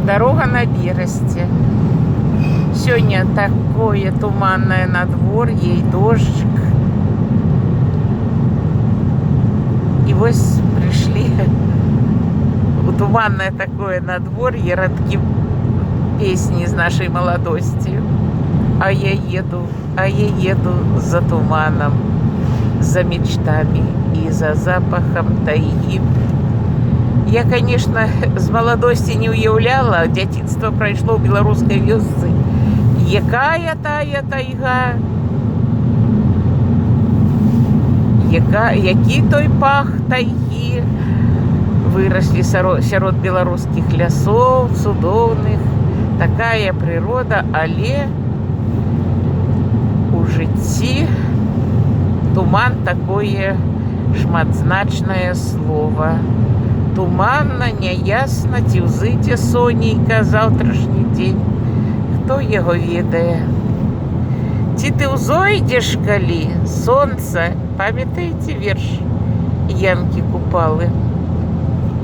Дарога на Берасце. Сёння такое туманнае надвор'е і дожджык. І вось прыйшлі у туманнае такое надвор'е, радкі песні з нашай маладосці. А я еду, а я еду за туманом, за мечтами и за запахом тайги. Я, конечно, з маладосці не ўяўляла, дзяцінства прайшло ў беларускай вёсцы. Якая тая тайга? Які той пах тайгі? Выраслі сярод беларускіх лясоў цудоўных. Такая прырода, але у жыцці туман такое шматзначнае слово. Туманна, няясна, ці ўзыдзе сонейка заўтрашні дзень. Хто яго ведае? Ці ты ўзойдзеш калі, сонца, памятаеце верш Янкі Купалы?